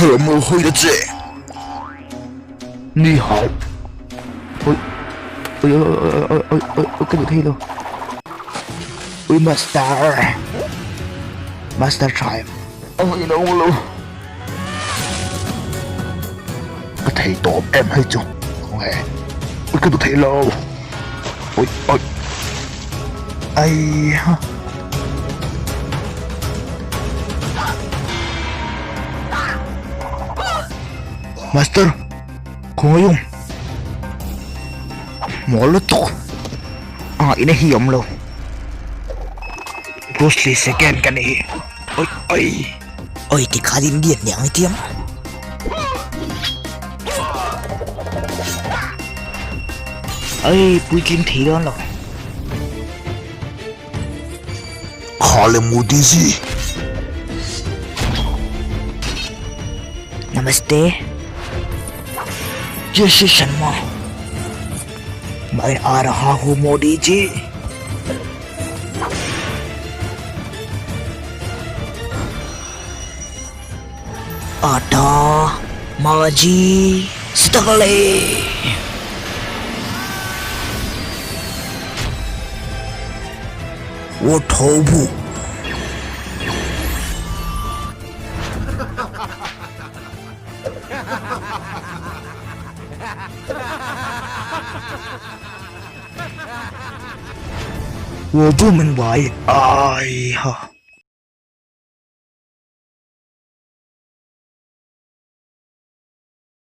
Helam lo hawi ta che. Ni hau. Oi. Oi oi oi oi oi oi oi ka duh thei lo. Oi master. Master try. A ngaih lo lo. Ka thei tawp em hei chu. Khawnge. Oi ka duh thei lo. Oi oi. Ai ha. Master, khawngaih um. Mawl lutuk. A ngaihna hi awm lo. Bruce Lee second ka ni hi. Oi oi. Oi tikhan Indian ni ang itiam. Oi puitling thei dawn lo. Khale Modi ji. Namaste. Jai Sharma. मैं आ रहा हूँ मोदी जी आटा माजी स्थले 我头部。我不明白，哎呀！